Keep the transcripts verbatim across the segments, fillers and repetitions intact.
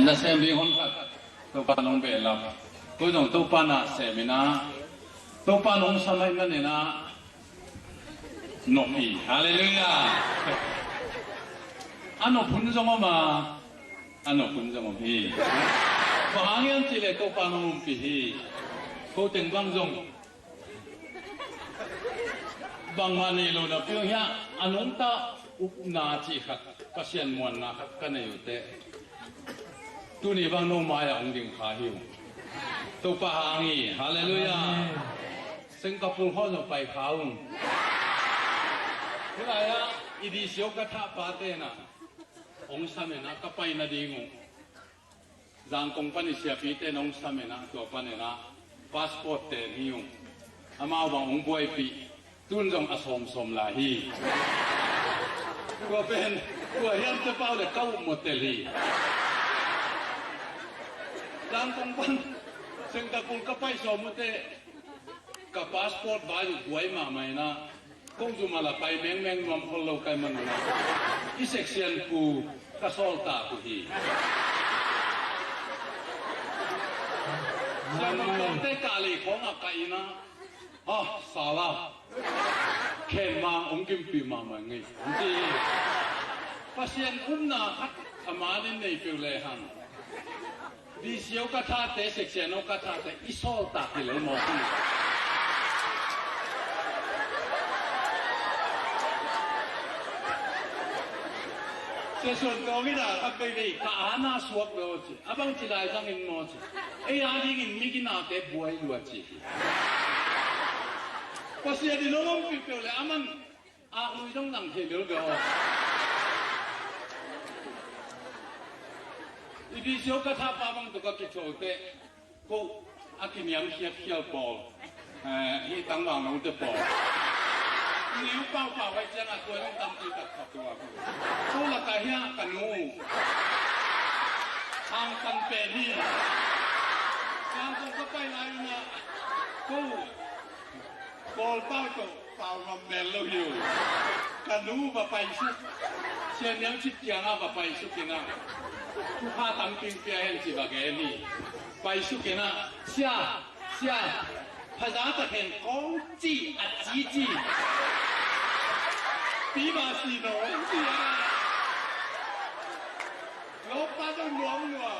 Nasem ding hon khat Topa nong behlap. Ko zong Topa nasem in ah, Topa nong sam ahih manin ah, nop hi. Halleluiah. A nop hun zong om a, a nop hun zong om hi. Bang hang hiam cih leh Topa nong ompih hi. Ko teng bang zong bangmah nei lo napi-in hiah a nungta upna cih khat, Pasian muanna khat ka nei uh teh, tuni bang no mai-ah hong ding kha hi uh. Topa hang hi. Halleluiah. Amen. Singapore khawng zong pai kha ung. Hih lai-ah i D C O ka thahpa ten ah hong sam in ah ka pai nading uh. Zangkong pan i siapite in hong sam in ah, tua panin ah passport ten hi ung. Amau bang hong buaipih, tun zong a sawmsawm lai hi. Tua pen, tua hiam te pau le ka up mawk tel hi. Zangkong pan Singapore ka pai sawm uh teh, ka passport vai uh buai mahmah in ah, ko zum a la pai mengmeng nuam khol lo ka hih manin ah, i section pu ka sawl ta uh hi. Siangtho tawngte kah lei khawng ah kah in ah, ah, sala, khen ma, hong kimpih mahmah ngei, hong ci hi. Pasian upna khat a man in nei peuh lehang, D C O ka thahte, section O ka thahte i sawltak hi lo mawk hi. Sia Suan Tawng in ah khat veivei ka ana suak lo ci. A bang ci lai zang in maw ci. Ei a dingin miginate buai lua ci hi. Pasian in hong ompih peuh leh aman aklui zong nang thei lel ve aw. I D C O ka thahpa bang tawh ka kithuah uh teh, ko a kiniam khiatkhial pawl, eh, hih tangval note pawl, niu paupau vai ciangah tua zong tampi tak khat tua. Ko lakah hiah ka nu hang kan pen hi. Zangkong ka pai lai-in ah ko Kawlpau tawh pau ngam mel lo hi uh. Ka nu va paisuk. Sia Niang Cip kiangah va paisuk in ah, thupha tampi pia hen ci va gen hi. Paisuk in ah, sia, sia, phaza tak hen kong ci a ci ci. Pi va si no ci a. Lawmpa zong nuam lua.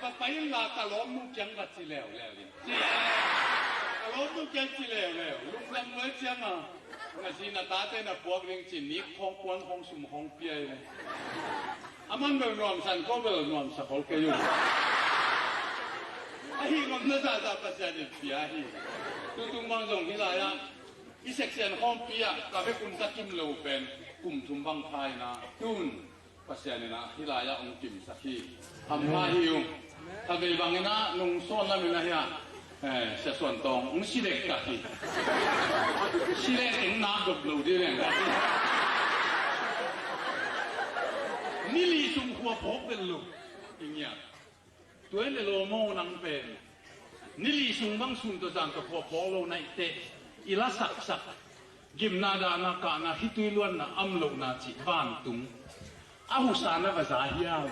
Va pai inla ka lawmnu kiang va ci leuleu in. Ka lawmnu kiang ci leuleu. Lungdam nuai ciang a, na zi na tate na puak ding ci, nik khawng puan khawng sum khawng pia in. Aman bel nuamsa in, ko bel nuamsa khol kei un. Ahi ngam na zahzah Pasian in pia hi. Tutung bang zong hih lai-ah i section khawmpi ah ka vekun ka kim lo pen kum thum bang pha in ah, tun Pasian in ah hih lai-ah hong kimsak hi. Hampha hi ung. Khatvei bangin ah nung sawn lamin ah hiah, eh, Sia Suan Tawng hong si lek tak hi. Si lek teng nak dop lo dih leng tak hi. Ni li sung khua phawk bel lo. I ngiat. Tua hi le lawm aw, nang pen ni li sung bang sun tawh zan tawh khua phawk lo na hih teh, i la saksak gimna dahna kahna, khitui luanna, am lohna cih vantung a husa na va za hiam?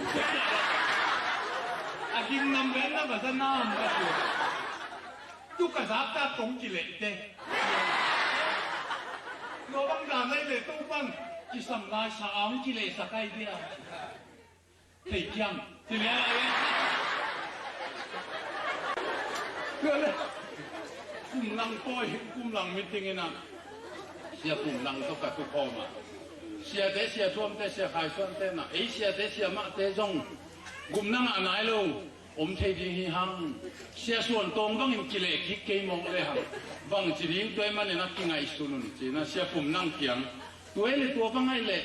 A gimnam pen na va za nam ka ci. Tu ka zak tak kong kileh teh. Tua bang dan na hih leh Topan kisam nai sa a hong kilehsak ai dia. Thei kiang. Ci lian lai. Kum lang pawi, kum lang meeting in ah, Sia Pum Lang tawh ka tu khawm a, siate, Sia Thuamte, Sia Khai Suante na, ei siate, siamahte zong gupna ngah nai lo, om thei ding hi hang. Sia Suan Tawng bangin kileh kik kei mawk le hang, bang ci ding, tua ahih manin ah kingaihsun un ci-in ah Sia Pum Lang kiang, tua hi leh tua bang ahih leh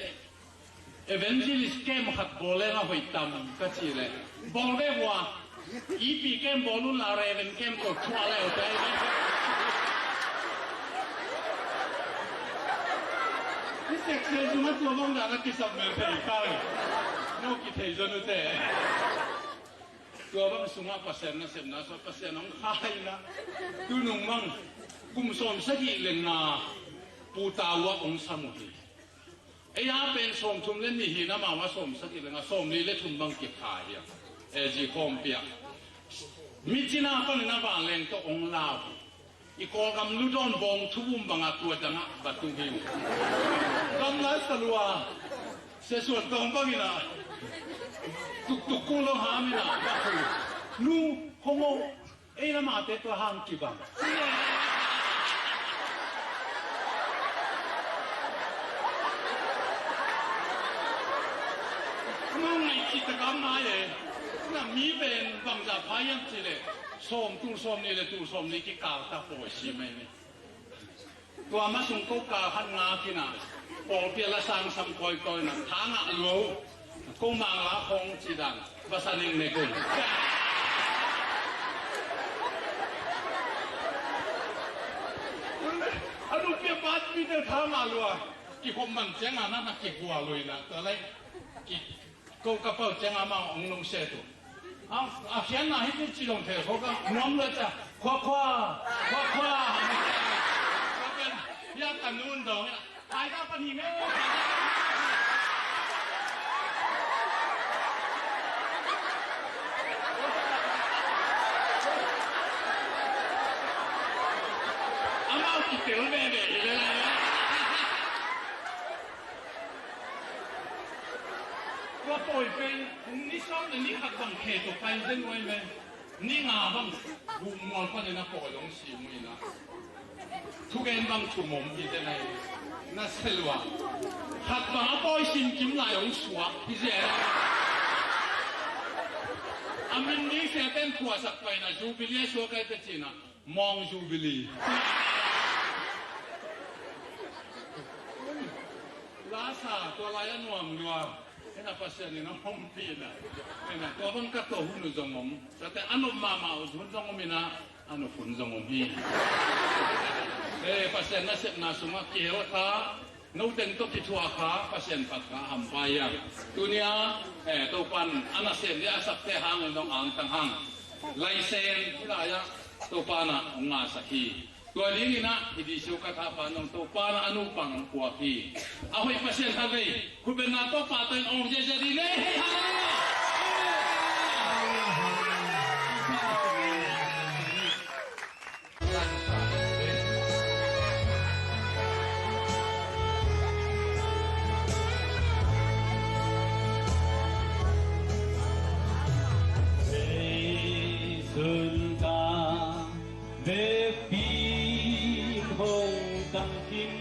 evangelist camp khat bawl leng a hoih tam ka cih leh, bawl ve vua, ipi camp bawl un la, Reverend camp tawh thuah le uh teh. Hih section sungah tua bang dan a kisam mel thei kha le, no kithei zon uh teh. Tua bang sungah Pasian nasepna suah, Pasian hong kha in ah, tu nung bang kum sawmsagih leng a Pu Ta Uak hong sam uh hi. Ei a pen sawmthum le nih hi-in amau a sawmsagih le nga, sawmli le thum bang kikha hi a. Ei zi khawmpi ah, mi cina panin a vanleng tawh hong lau hi. I Kawlgam ludawn bawng thubum bangah tua dangah va tu hi uh. Gamla salua, Sia Suan Tawng bangin ah, tuktuk kul lo ham in ah va tu. Nu, hong oh, ei lamate tua hang kibang. Amau ngaih cih tak a mai e. Na mi pen bangzah pha hiam cih leh, sawm, tul sawm nih le tul sawm nih kikal ta pawi si mai ni. Tua ma sung ko kal khat ngak in ah, pawlpi ah la sangsam kawikawi in ah, tha ngah lua uh. Ko Mangla khawng cih dan, va sa nengnek un. A nupi a pa mite tha ngah lua. Kikhop man ciangin ah na kigual uh in ah, tua leh ki Ko ka pau ciang amau hong lungset uh. A, a khiatna hi tu ci zong thei khawk a, nuam lua ciang, khua khua, khua khua. Ka pen, ya ka nun dong, ai ka pan hi me. Amau kitel veve hi le lai. Tua pawi pen, ni sawm le ni khat bang khe tawh kai zen uh ei me. Ni nga bang, gukmual panin a pawi hong sim uh in ah. Thugen bang thum om hi zen ai. Na sia lua. Khat bang a pawi sim kim lai hong suak hi zen. A min ning sia ten khuasak pai in ah, Jubilee a suak ai te ci in ah. Mawng Jubilee. Lasa, tua lai a nuam lua. Ena Pasian in a ompih na. Ena, tua bang ka tawh hun uh zong om. Tate a nop mahmah uh hun zong om ina, a nop hun zong om hi. Eh, Pasian nasepna sungah kihel kha. Noteng tawh kithuah kha, Pasian phat kha, hampha hi a. Tuni-a, eh, Topan a nasem ding a sapte hangin zong angtang hang. Laisen, hih lai-ah, Topan ah hong ngahsak hi. Tua dingin ah, i disiu ka thahpa zong Topan ah a nupa hong puak hi. A hoih Pasian khat vei, khutbetna tawh pahtawi in awng ziahziah ding le, hei, hallelujah! Sunta vekpi hong tangkim,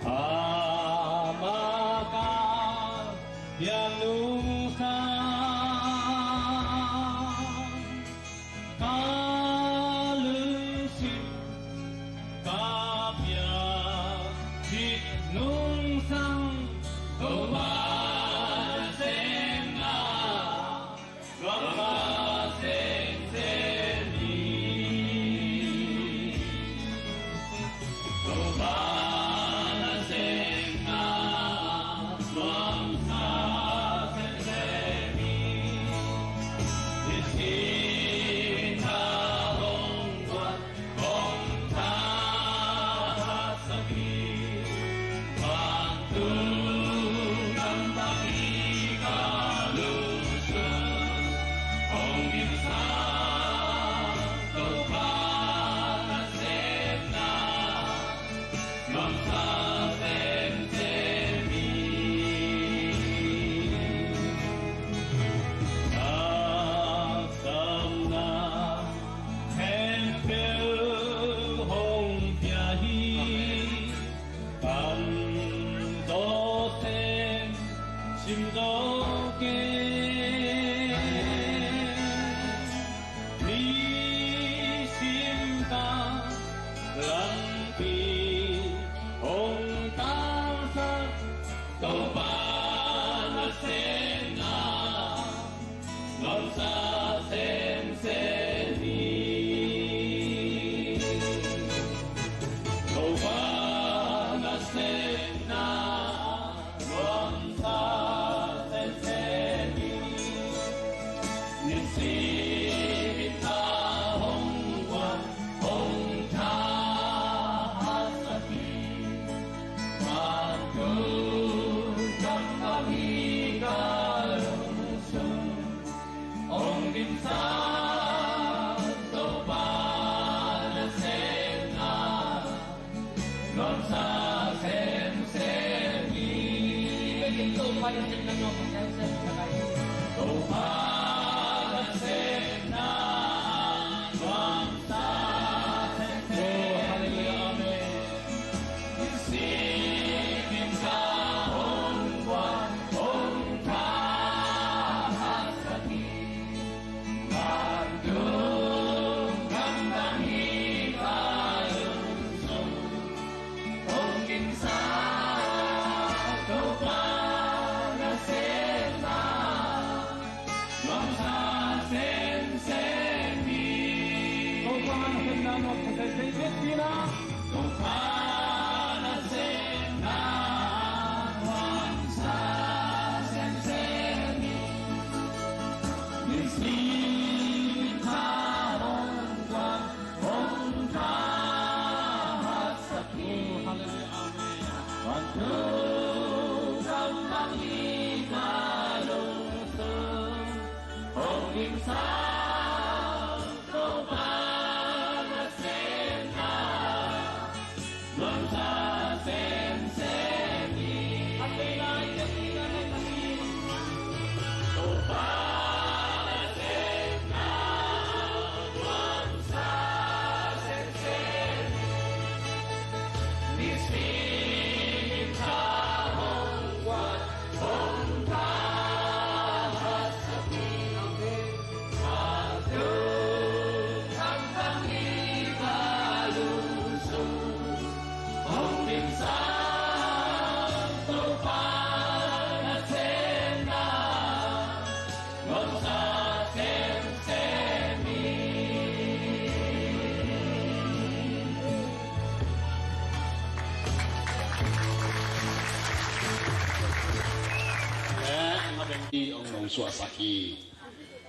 amaka pianu Semsem hi. Topa nasepna nuam kha semsem hi. Topa nasepna nuam sa semsem hi. Minsik in tha hong guan, hong tha haksat hi. Hallelujah. Amen. Vantung gam bang hi ka lungsim. Hong ding sa Topa nasepna nuam sa semsem hi. Topa nasepna nuam sa semsem hi. Minsik in tha hong guan, hong tha haksat hi. Amen. Vantung gam bang hi ka lungsim. Hong ding sa Topa nasepna nuam sa semsem hi. Eh, a beng hi hong nong suahsak hi.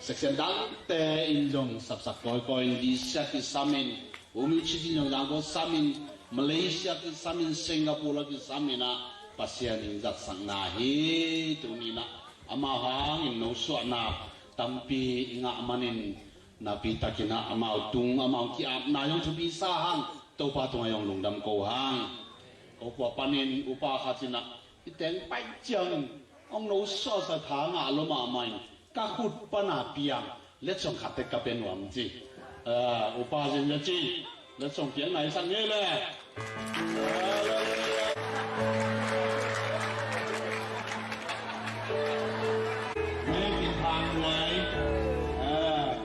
Section dangte in zong sapsak kawikawi in, D C ah kisam in, Umichi in zong zangkong sam in, Malaysia kisam in, Singapore ah kisam in ah, Pasian in zatsakna hi. Tuni in ah amau hangin nosuahna tampi i ngah manin, napi takin ah amau tung, amau ki-apna zong thupi sa hang, Topa tungah zong lungdam ko hang. Ko kua panin upa khat in ah, i teng pai ciangin hong nosuahsa tha ngah lo mahmah in, ka khut pan a piang letsong khat tek ka pia nuam ci. Ah, upa zin za ci, letsong piang nai sang ngei le. Hallelujah. Ngei kin phang nuai. Ah.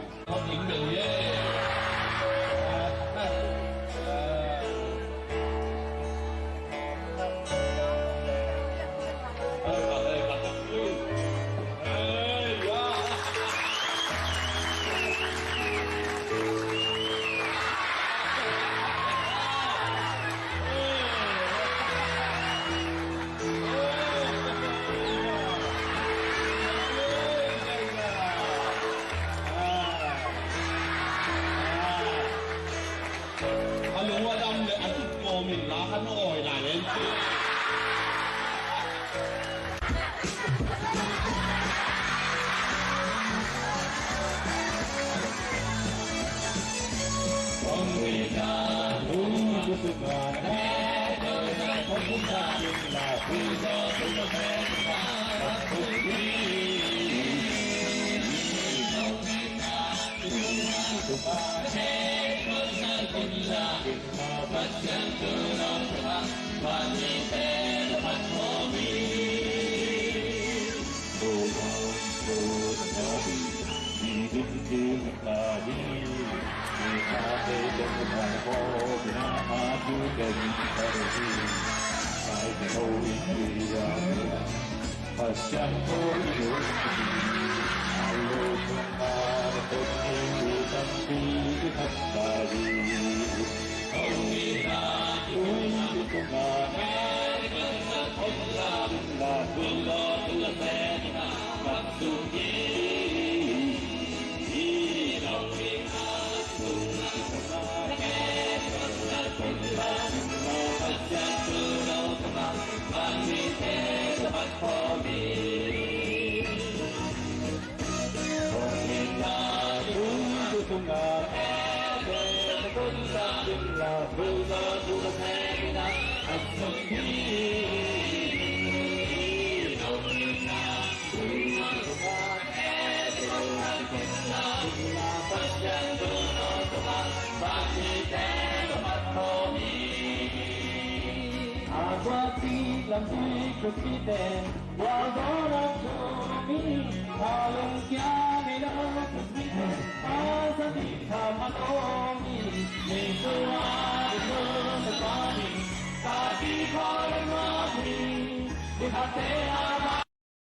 A lung a dam le a tut kawmin la khan a awi lai len.